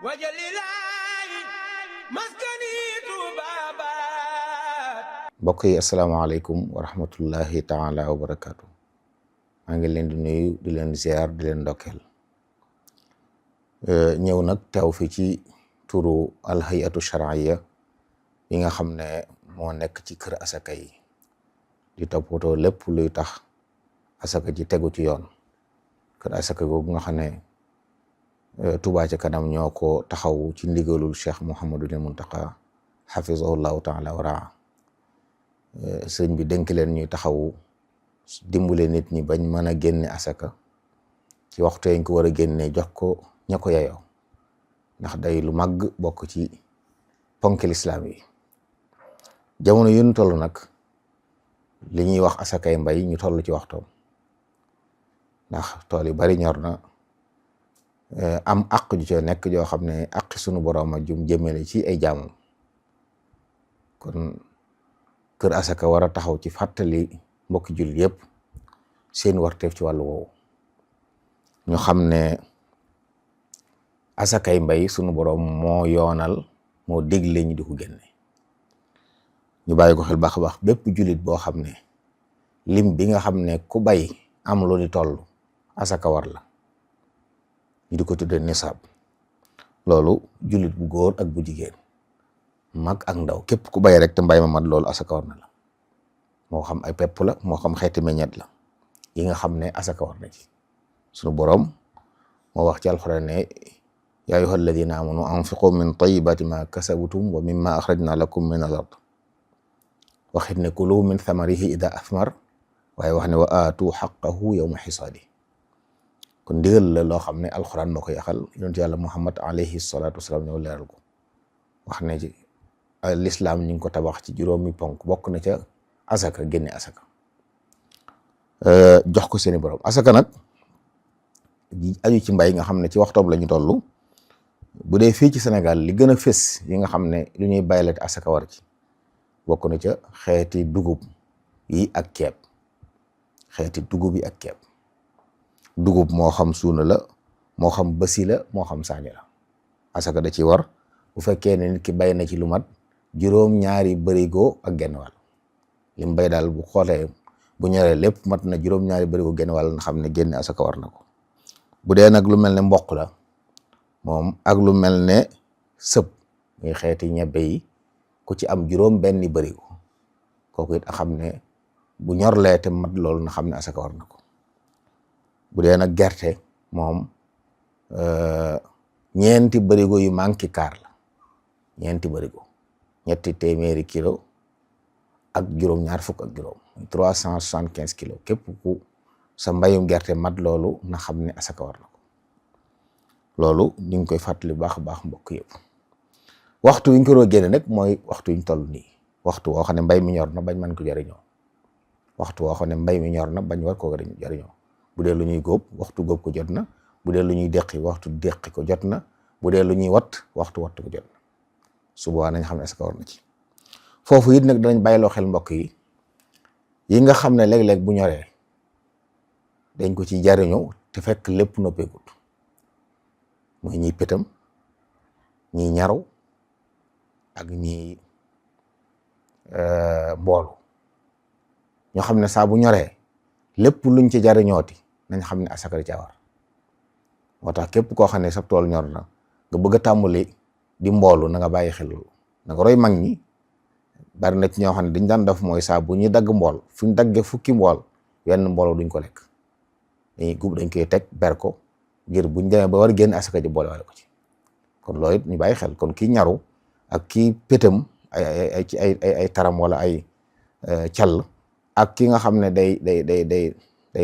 wajalilaayi maskani tuubaabaat. mbokk yi asalaamaaleykum wa rahmatullahi taala wa barakaatu. maa ngi leen di nuyu di leen ziar di leen ndokkeel. ñëw nag teew fi ci turu alhayatu shar'iyya yi nga xam ne moo nekk ci kër asaka yi di toppatoo lépp luy tax asaka ji tegu ci yoon. kër asaka googu nga xam ne Touba ca kanam ñoo ko taxaw ci ndigalul Cheikh Mouhamadul Muntaqa hafizahullahu taala wa raa. sëñ bi dénk leen ñuy taxawu dimbale nit ñi bañ mën a génne asaka ci waxtu yañ ko war a génne jox ko ña ko yeyoo ndax day lu màgg bokk ci ponk lislaam yi. jamono yu ñu toll nag li ñuy wax asakay mbay ñu toll ci waxtoom ndax tool yi bari ñor na am àq ju ci nekk joo xam ne àq sunu borom a jum jëmale ci ay jaamam. kon kër asaka war a taxaw ci fàttali mbokki jullit yëpp seen warteef ci wàllu woowu. ñu xam ne asakay mbay sunu borom moo yoonal moo dégle ñu di ko génne. ñu bàyyi ko xel baax a baax bépp jullit boo xam ne lim bi nga xam ne ku bay am lu ni toll asaka war la ñu di ko tudde nisaab. loolu jullit bu góor ak bu jigéen mag ak ndaw képp ku bay rek te mbay ma mat loolu asaka war na la. moo xam ay pepp la moo xam xeeti meññet la yi nga xam ne asaka war na ci. sunu boroom moo wax ci alxuraan ne yaa ayyuha alladina amanu anfiqu min tayyibati ma kasabtum wa mimma axrajna lakum min al ard. waxit ne kulu min thamarihi ida athmar waaye wax ne wa aatu xaqahu yawma xisaadi. kon ndigal la loo xam ne alxuraan moo ko yaxal yonent yàlla Muhammad alayhi salaatu wasalaam ñëw leeral ko wax ne ci lislaam ñu ngi ko tabax ci juróomi ponk bokk na ca asaka génne asaka jox ko seeni borom. asaka nag aju ci mbay nga xam ne ci waxtoom la ñu toll. bu dee fii ci Sénégal li gën a fës yi nga xam ne lu ñuy baylet asaka war ci bokk na ca xeeti dugub yi ak ceeb. xeeti dugub yi ak ceeb dugub moo xam suuna la moo xam basi la moo xam saaño la asaka da ci war bu fekkee ne nit ki bay na ci lu mat juróom-ñaari bërigo ak genn wàll. lim bay daal bu xoolee bu ñoree lépp mat na juróom-ñaari bërigo genn wàll nga xam ne génne asaka war na ko. bu dee nag lu mel ne mboq la moom ak lu mel ne sëb muy xeeti ñebbe yi ku ci am juróom benni bërigo kooku it a xam ne bu ñorlee te mat loolu na xam ne asaka war na ko. bu dee nag gerte moom ñeenti bërigo yu manqué kaar la. ñeenti bërigo ñetti téeméeri kilo ak juróom-ñaar fukk ak juróom 375 kilos képp ku sa mbayum gerte mat loolu na xam ne asaka war na ko. loolu ñu ngi koy fàttali baax a baax mbokk yëpp. waxtu wi ñu ko doon génne nag mooy waxtu wi ñu toll nii. waxtu woo xam ne mbay mi ñor na bañ mën ko jariñoo. waxtu woo xam ne mbay mi ñor na bañ war koo jariñoo. bu dee lu ñuy góob waxtu góob ko jot na. bu dee lu ñuy deqi waxtu deqi ko jot na. bu dee lu ñuy wat waxtu wat ko jot na. su boobaa nañ xam ne asaka war na ci. foofu it nag danañ bàyyiloo xel mbokk yi nga xam ne léeg-léeg bu ñoree dañ ko ci jariñoo te fekk lépp noppeegut. mooy ñiy pétam ñiy ñaru ak ñiy mboolu ñoo xam ne saa bu ñoree lépp luñ ci jariñooti nañ xam ne asaka da caa war. moo tax képp koo xam ne sa tool ñor na nga bëgg a tàmbali di mboolu na nga bàyyi xel loolu na nga roy mag ñi. bari na ci ñoo xam ne dañ daan def mooy saa bu ñuy dagg mbool fu ñu daggee fukki mbool wenn mbooloo duñ ko lekk dañuy gub dañ koy teg ber ko ngir buñ demee ba war a génn asaka ji boole wale ko ci. kon loolu it ñu bàyyi xel kon kii ñaru ak kii pétam ay taram wala ay call ak ki nga xam ne day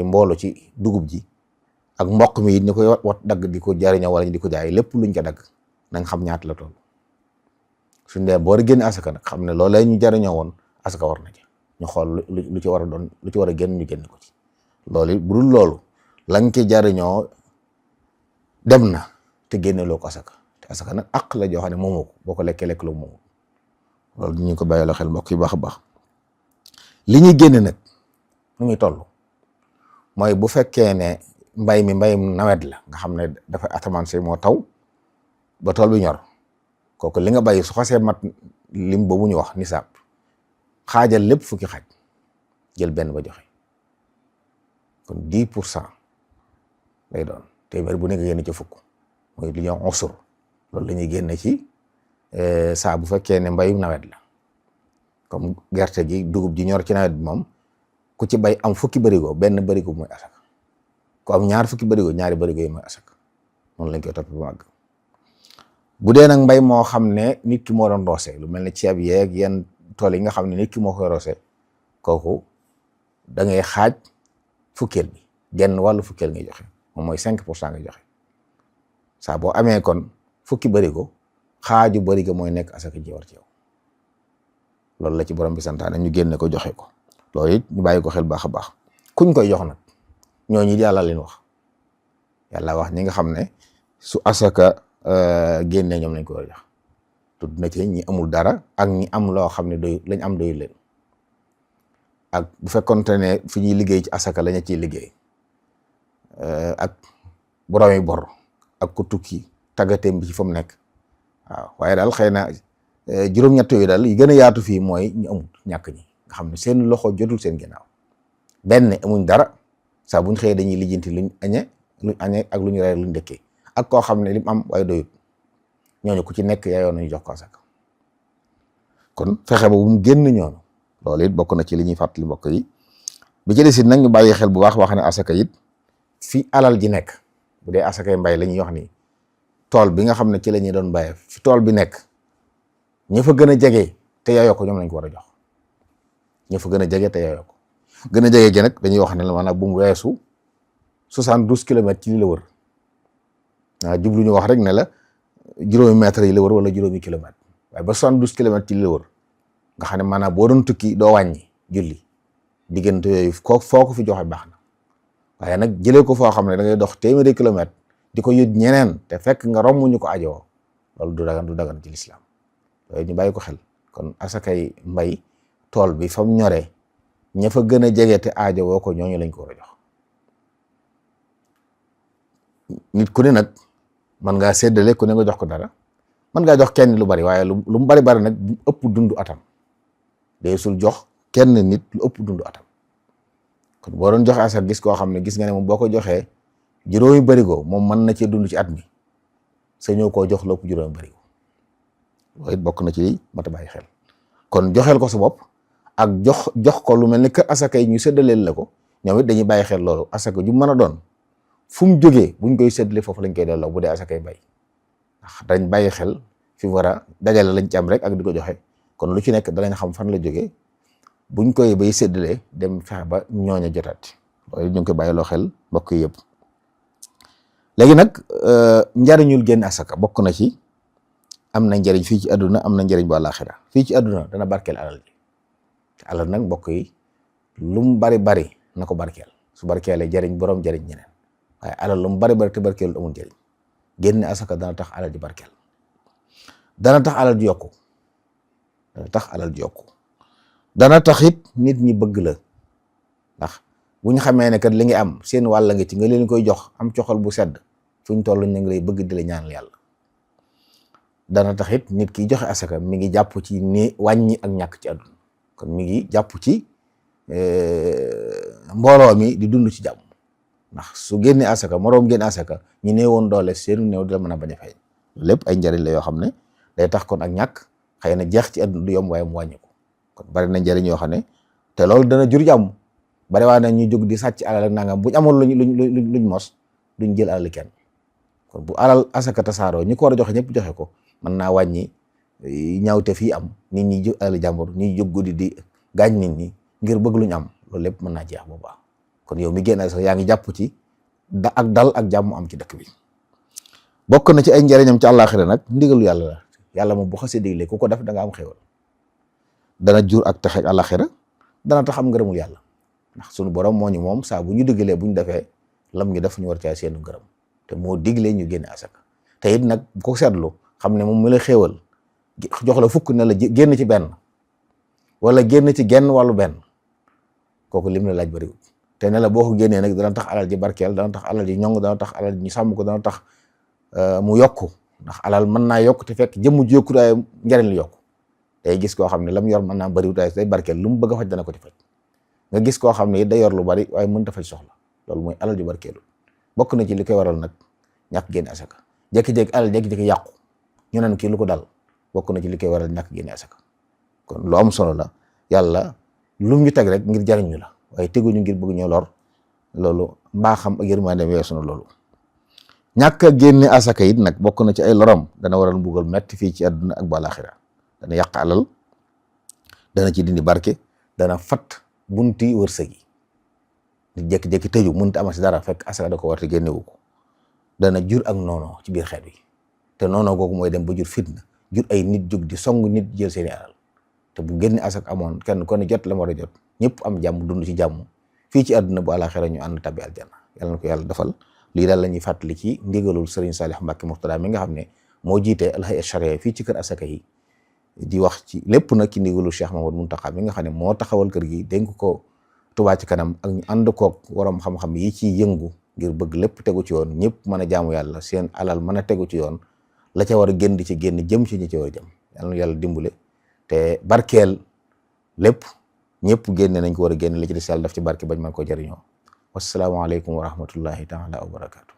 mboolo ci dugub ji ak mboq mi it ñu koy wat dagg di ko jariñoo wala ñu di ko jaay lépp luñ ko dagg nañ xam ñaata la toll. suñ dee boo war a génn asaka nag xam ne loolu la ñu jariñoo woon asaka war na ci ñu xool lu ci war a doon lu ci war a génn ñu génn ko ci. loolu bu dul loolu lañ ci jariñoo dem na te génne loo ko asaka te asaka nag àq la joo xam ne moomoo ko boo ko lekkee lekk loo moomoo loolu ñu ko bàyyiloo xel mbokk yi baax a baax. li ñuy génne nag nu muy toll mooy bu fekkee ne mbay mi mbayum nawet la nga xam ne dafa asamaan si moo taw ba tool bi ñor kooku li nga bàyyi su xasee mat lim boobu ñu wax nisaab xaajal lépp fukki xaaj jël benn ba joxe kon 10% lay doon téeméer bu nekk génn ci fukk mooy li ñuy wax usur loolu la ñuy génne ci saa bu fekkee ne mbayum nawet la comme gerte gi dugub ji ñor ci nawet bi moom ku ci bay am fukki bërigo benn bërigo mooy asaka ku am ñaar fukki bërigo ñaari bërigo yi mooy asaka noonu lañ koy topp bu màgg bu dee nag mbay moo xam ne nit ki moo doon roose lu mel ne ceeb yeeg yenn tool yi nga xam ne nit ki moo koy roose kooku da ngay xaaj fukkeel bi genn wàllu fukkeel ngay joxe moom mooy 5% ngay joxe saa boo amee kon fukki bërigo xaaju bërigo mooy nekk asaka ji war ci yow loolu la ci borom bi santaane ñu génne ko joxe ko loolu it ñu bàyyi ko xel baax a baax kuñ koy jox nag ñooñu yàlla leen wax yàlla wax ñi nga xam ne su asaka génne ñoom lañ ko war a jox tudd na ci ñi amul dara ak ñi am loo xam ne doy lañ am doyul leen ak bu fekkonte ne fi ñuy liggéey ci asaka lañu ciy liggéey ak borom yi bor ak ku tukki tàggateem bi ci fa mu nekk waaw waaye daal xëy na juróom-ñett yooyu daal yi gën a yaatu fii mooy ñu amul ñàkk ñi nga xam ne seen loxo jotul seen ginnaaw benn amuñ dara saa buñ xëyee dañuy lijjanti luñ añee ak lu ñu reer luñ dëkkee ak koo xam ne lim am waaye doyut ñooñu ku ci nekk yaayoon nañu jox ko asaka kon fexe ba bu mu génn ñooñu loolu it bokk na ci li ñuy fàttali mbokk yi bi ci des it nag ñu bàyyi xel bu baax wax ne asaka it fi alal ji nekk bu dee asakay mbay la ñuy wax ni tool bi nga xam ne ci la ñuy doon bayee fi tool bi nekk ña fa gën a jege te yaayoo ko ñoom lañ ko war a jox ña fa gën a jege te yaayoo ko gën a jege gi nag dañuy wax ne la maanaam bu mu weesu 72 kilomètres ci li la wër waaw jublu ñu wax rek ne la juróomi mètres yi la wër wala juróomi kilomètres waaye ba 72 kilomètres ci li la wër nga xam ne maanaam boo doon tukki doo wàññi julli diggante yooyu foo ko fi joxe baax na waaye nag jëlee ko foo xam ne da ngay dox téeméeri kilomètres di ko yót ñeneen te fekk nga romb ñu ko ajoo loolu du dagan ci lislaam loolu ñu bàyyi ko xel kon asakay mbay tool bi fa mu ñoree ña fa gën a jege te aajo woo ko ñooñu lañ ko war a jox nit ku ne nag mën ngaa séddale ku ne nga jox ko dara mën ngaa jox kenn lu bari waaye lu mu bari nag bu ëpp dundu atam day sul jox kenn nit lu ëpp dundu atam kon boo doon joxe asaka gis koo xam ne gis nga ne moom boo ko joxee juróomi barigo moom mën na cee dund ci at mi sa ñëw koo jox lu ëpp juróomi barigo loolu it bokk na ci mata bàyyi xel kon joxeel ko sa bopp ak jox ko lu mel ni que asaka yi ñu séddaleel la ko ñoom it dañuy bàyyi xel loolu asaka ju mën a doon fu mu jógee buñ koy séddale foofu lañ koy delloo bu dee asakay bay ndax dañ bàyyi xel fi war a dajale lañ ci am rek ak di ko joxe kon lu ci nekk danañ xam fan la jógee buñ koy bay séddale dem fexe ba ñooña jotaat loolu ñu ngi koy bàyyi loo xel mbokk yi yëpp léegi nag njariñul génn asaka bokk na ci am na njariñ fii ci àdduna am na njariñ bu àllaaxira fii ci àdduna dana barkeel alal ji te alal nag mbokk yi lu mu bari na ko barkeel su barkeelee jariñ borom jariñ ñeneen waaye alal lu mu bari te barkeel amul njariñ génne asaka dana tax alal ji barkeel dana tax alal ji yokku dana tax it nit ñi bëgg la ndax bu ñu xamee ne kat li nga am seen wàll nga ci nga leen koy jox am coxal bu sedd fu ñu toll ñu ngi lay bëgg di la ñaanal yàlla dana tax it nit ki joxe asaka mi ngi jàpp ci ni wàññi ak ñàkk ci àdduna kon mi ngi jàpp ci mbooloo mi di dund ci jàmm ndax su génne asaka moroom génne asaka ñu néewoon doole seenu néew dina mën a bañ a feeñ lépp ay njariñ la yoo xam ne day tax kon ak ñàkk xëy na jeex ci àdduna du yomb waaye mu wàññi ko kon bari na njariñ yoo xam ne te loolu dana jur jàmm bari waa na ñuy jóg di sàcc alal ak nangam buñ amoon luñ mos duñ jël alal kenn kon bu alal asaka tasaaroo ñi ko war a joxe ñëpp joxe ko mën naa wàññi ñaawte fii am nit ñi jóg alal jàmbur ñuy jóg guddi di gaañ nit ñi ngir bëgg luñ am loolu lépp mën naa jeex bu baax kon yow mi génn sax yaa ngi jàpp ci ak dal ak jàmm am ci dëkk bi bokk na ci ay njariñam ci àllaaxira nag ndigalu yàlla la yàlla moom bu xasee digle ku ko def da nga am xéwal dana jur ak tax ak àllaaxira dana tax am ngërëmul yàlla ndax sunu borom moo ñu moom saa bu ñu diggalee bu ñu defee lam ñu def ñu war caa seenu ngërëm te moo diglee ñu génne asaka te it nag bu ko seetlu xam ne moom mi la xéewal jox la fukk ne la génn ci benn wala génn ci genn wàllu benn kooku lim la laaj bariwul te ne la boo ko génnee nag dana tax alal ji barkeel dana tax alal ji ñong dana tax alal ji ñu sàmm ko dana tax mu yokku ndax alal mën naa yokk te fekk jëmm ji yokku waaye njariñ li yokku day gis koo xam ne lam yor mën naa bëri waaye day barkeel lu mu bëgg a faj dana ko ci faj nga gis koo xam ne it day yor lu bari waaye mënut a faj soxla loolu mooy alal ju barkeelu bokk na ci li koy waral nag ñàkk génne asaka jékki-jékki alal jékki-jékki yàqu ñu naan kii lu ko dal bokk na ci li koy waral ñàkk génne asaka kon lu am solo la yàlla lu ñu teg rek ngir jariñ ñu la waaye teguñu ngir bëgg ñoo lor loolu mbaaxam ak yërmande weesu na loolu ñàkk a génne asaka it nag bokk na ci ay lorom dana waral mbugal metti fii ci àdduna ak balaaxira dana yàq alal dana ci dindi barke dana fat bunti wërsëg yi di jékki-jékki tëju mënut a amati dara fekk asaka da ko war te génnewu ko dana jur ak noono ci biir xeet bi te noono googu mooy dem ba jur fitna jur ay nit jóg di song nit jël seeni alal te bu génne asaka amoon kenn ko ne jot la mu war a jot ñëpp am jàmm dund ci jàmm fii ci àdduna bu àlaxira ñu ànd tabbi aljanna yàlla na ko yàlla defal lii daal la ñuy fàttali ci ndigalul Serigne Salih Mbacké Murtada mi nga xam ne moo jiite al-hay'a ash-shar'iyya fii ci kër asaka yi di wax ci lépp nag ci ndigalul Cheikh Mamadou Mountakha mi nga xam ne moo taxawal kër gi dénk ko Touba ci kanam ak ñu ànd koog waroom xam-xam yi ci yëngu ngir bëgg lépp tegu ci yoon ñëpp mën a jaamu yàlla seen alal mën a tegu ci yoon la ca war a génn di ci génn jëm ci ñi ci war a jëm yàlla na yàlla dimbale te barkeel lépp ñëpp génne nañ ko war a génne li ci des yàlla daf ci barke bañ mën ko jëriñoo wasalaamaaleykum wa rahmatullahi taala wa barakaatu.